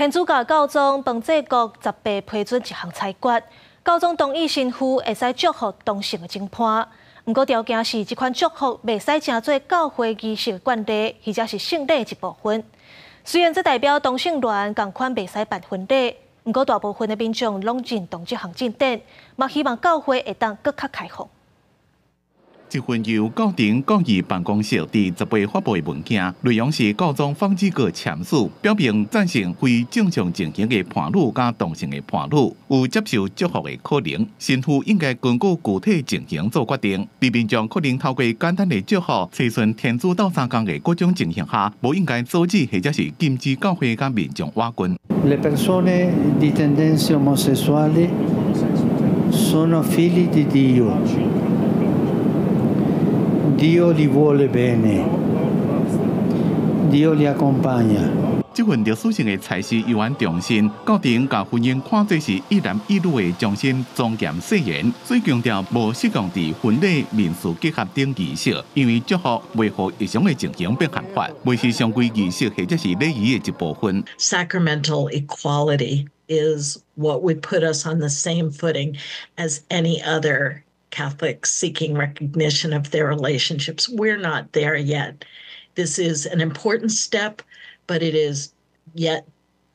天主教教宗方濟各十八批准一項裁決，教宗同意神父會使祝福同性的情伴，毋過條件是這款祝福袂使成做教會儀式慣例，或者是聖禮一部分。雖然這代表同性戀仝款袂使辦婚禮，毋過大部分的民眾攏認同這項進展，嘛希望教會會當閣較開放。這份由教廷教義辦公室佇十八發布的文件，內容是教宗方濟各簽署，表明贊成非正常情形的伴侶佮同性的伴侶有接受祝福的可能。神父應該根據具體情形做決定。佇民眾可能透過簡單的祝福，催順天主鬥相共的各種情形下，無應該阻止或者是禁止教會佮民眾倚近。 Le persone di tendenze omosessuali sono figli di Dio. Dio li vuole bene. Dio li accompagna. 這份歷史性的裁示猶原重申，教廷共婚姻看做是一男一女的終身莊嚴誓言，所以強調無適用佇婚禮、民事結合等儀式，因為祝福袂予異常的情形變合法，袂是常規儀式或者是禮儀的一部分。 Sacramental equality is what would put us on the same footing as any other Catholics seeking recognition of their relationships. We're not there yet. This is an important step, but it is yet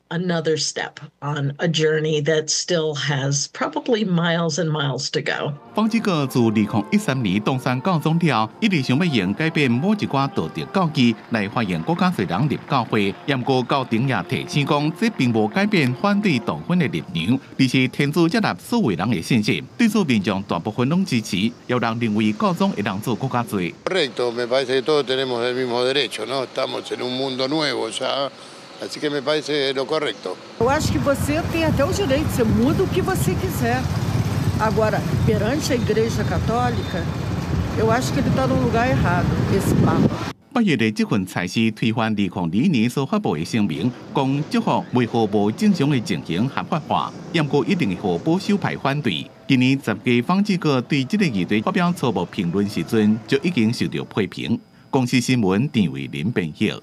another step on a journey that still has probably miles and miles to go. 方濟各自2013年當選教宗了，一直想欲用改變某一寡道德教義來歡迎閣較濟人入教會。毋過教廷也提醒講，這並無改變反對同婚的立場，而是天主接納所有人的信息。對此民眾大部分攏支持，有人認為教宗會當做閣較濟。 Correcto, me parece que todos tenemos el mismo derecho, ¿no? Estamos en un mundo nuevo ya. Así que me parece lo correcto. Eu acho que você tem até o direito, você muda o que você quiser. Agora, perante a Igreja Católica, eu acho que ele está no lugar errado, esse Papa. 八月的這份裁示推翻2002年所發布的聲明，講祝福袂予無正常的情形合法化，毋過一定會予保守派反對。今年10月，方濟各對這個議題發表初步評論時陣，就已經受到批評。公視新聞陳慧琳編譯。